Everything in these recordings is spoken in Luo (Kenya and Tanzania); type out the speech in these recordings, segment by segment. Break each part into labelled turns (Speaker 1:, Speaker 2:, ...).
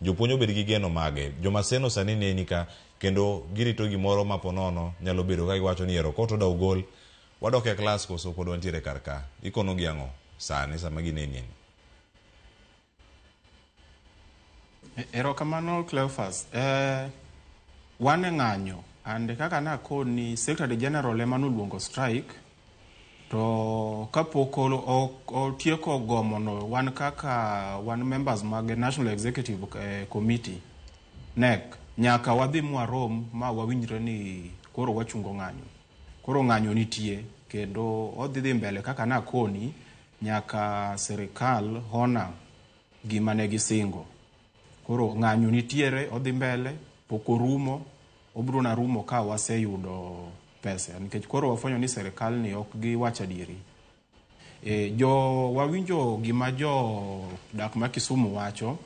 Speaker 1: Jopuonj obed gi geno mage? Jomaseno sani neni ka kendo girito gimoro ma ponono nyalo bedo ka giwacho ni ero court order ogol wadok e klas koso pod wantiere kar ka. Ikono gi ang'o sani sama gineni ni?
Speaker 2: Erokamano Cleophas. Wan e ng'anyo and kaka nakoni Secretary General ema noluongo strike to kapok otieko gomono wan kaka wan members mag National Executive Committee NEC nyaka wadhi mwarom ma wawinjre ni koro wachungo ng'anyo. Koro ng'anyo nitie kendo odhi dhi mbele kaka nakoni nyaka sirikal honour gima ne gisingo. Koro ng'anyo nitiere odhi mbele pok orumo obiro na rumo ka waseyudo pesa nikech koro wafwenyo ni sirikal ni ok giwach adieri. Jo wawinjo gima jo dak ma Kisumu wacho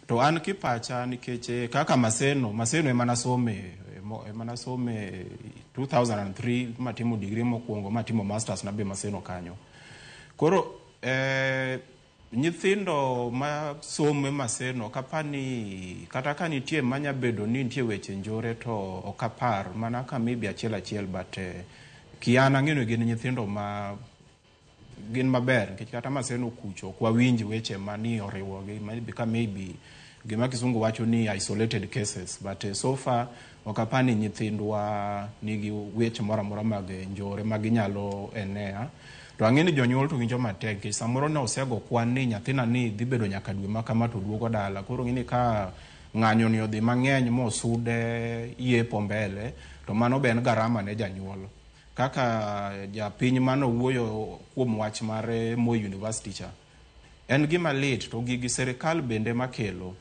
Speaker 2: to an kipacha nikech kaka Maseno, Maseno ema nasome ema nasome 2003 matimo degree mokwongo matimo masters na be Maseno kanyo. Koro nyithindo ma somo e Maseno kapani kata ka nitie manya bedo ni nitie weche njore to ok apar mana ka maybe achiel achiel but kian ang'eyo ni gin nyithindo ma gin maber nikech kata Maseno kucho ok wawinj weche mani oriwogi maybe ka maybe gima kisungu wacho ni isolated cases but so far ok apar ni nyithindwa nigi weche moro amora mag njore ma ginyalo enea. To ang'e ni jonyuol to winjo matek nikech samoro ne osego kwan ni nyathina ni dhi bedo nyaka dwe ma kama to duogo dala. Koro ng'e ni ka ng'anyo ni odhi mang'eny mosude yepo mbele to mano be en garama ne janyuol. Kaka japiny manowuoyo kuom wach mar Moi University cha, en gima lit to gigi sirikal bende makelo.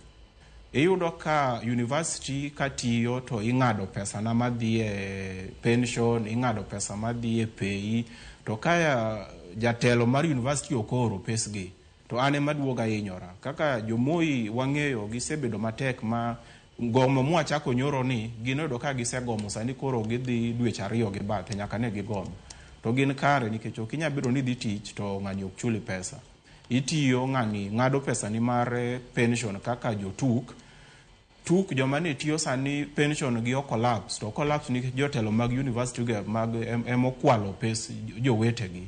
Speaker 2: Iyudo ka university katiyo to ing'ado pesa na madhi e pension, ing'ado pesa madhi e pay, to ka jatelo mar university ok ooro pesgi to an ema duogo ahinyora. Kaka jo Moi wang'eyo gisebedo matek ma gomo mwachako nyoro ni ginoyudo ka gisegomo sani koro gidhi dweche ariyo gi bathe nyaka ne gigom. To gin kare nikech ok inyal bedo ni idhi tich to ng'ani ok chuli pesa. Itiyo ng'ani ng'ado pesa ni mar pension kaka jotuk. Tuk joma ne tiyo sani pension gi o collapse to collapse nikech jotelo mag university go mag emokwalo pes jowetegi.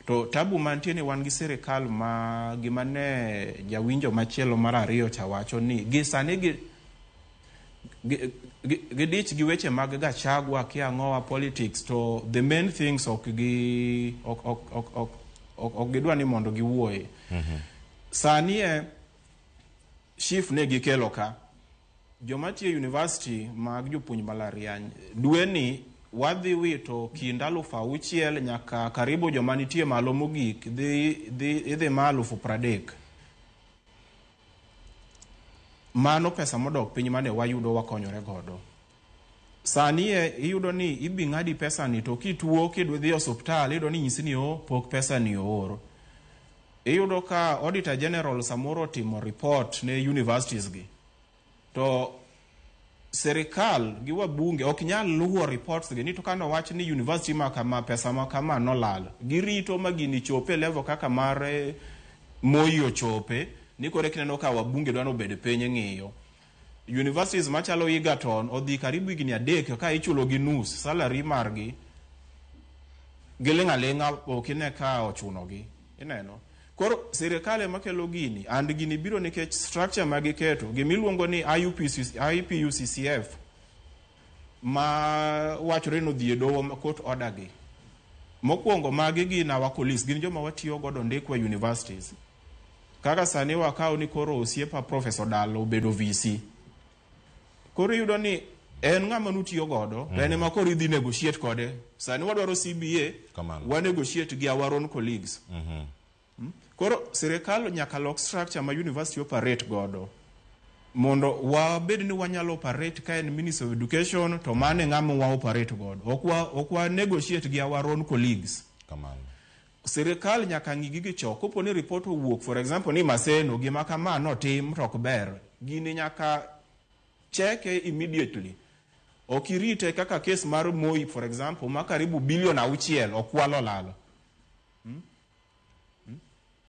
Speaker 2: To tabu mantie ni wan gi sirikal ma gima ne jawinjo machielo mar ariyo cha wacho ni gi sani gi gidich gi weche mag Gachagua kia ang'owa politics to the main things ok gi ok ok ok ok ok, ok gidwa ni mondo giwuoye. Sani e SHIF ne gikelo ka joma tiyo university mag jopuonj mbalariany dwe ni wadhi wito kind 6,000 nyaka karibu joma nitie malo mogik dhi idhi ma 30,000. Mano pesa modok piny mane wayudo wakonyore godo. Sani e iyudo ni ibi ng'adi pesa ni to kituo kidwa dhi e osuptal iyudo ni nyisi ni o pok pesa ni oor. Iyudo ka Auditor General samoro otimo report ne universities gi to sirikal gi wabunge ok nyal luwo reports gi ni to kane owach ni university ma kama pesa ma kama nolal girito ma gini chope e level kaka mar Moi ochope ni koro kineno ka wabunge dwa nobed piny ng'iyo. Universities machalo Egerton odhi karibu higni 3 ka ichulo gi nus salary margi giling' aling'a ok ine ka ochuno gi ineno. Koro sirikal ema kelo gini and gini biro nikech structure ma giketo gimiluongo ni IUPCC, IPUCCF ma wachore ni odhi e doho court order gi. Mokwongo magi gin our colleagues, gin joma watiyo godo ndikwa e universities. Kaka sani wakaw ni koro osiepa Professor Dalo obedo VC. Koro iyudo ni en ng'ama nutiyo godo to en ema koro idhi negotiate kode. Sani wadwaro CBA,
Speaker 1: Kamano.
Speaker 2: wa negotiate gi our own colleagues. Koro sirikal nyaka lok structure ma university operate godo mondo wabed ni wanyalo operate ka en Ministry of Education to mano e ng'ama wa operate godo. Ok wa negotiate gi our own colleagues.
Speaker 1: Kamano.
Speaker 2: Sirikal nyaka ng'i gigi cho. Kopo ni report owuok, for example, ni Maseno gima kama notim to ok ber, gini nyaka cheke immediately. Ok irite kaka case mar Moi, for example, ma karibu bilion 6 okwal olalo.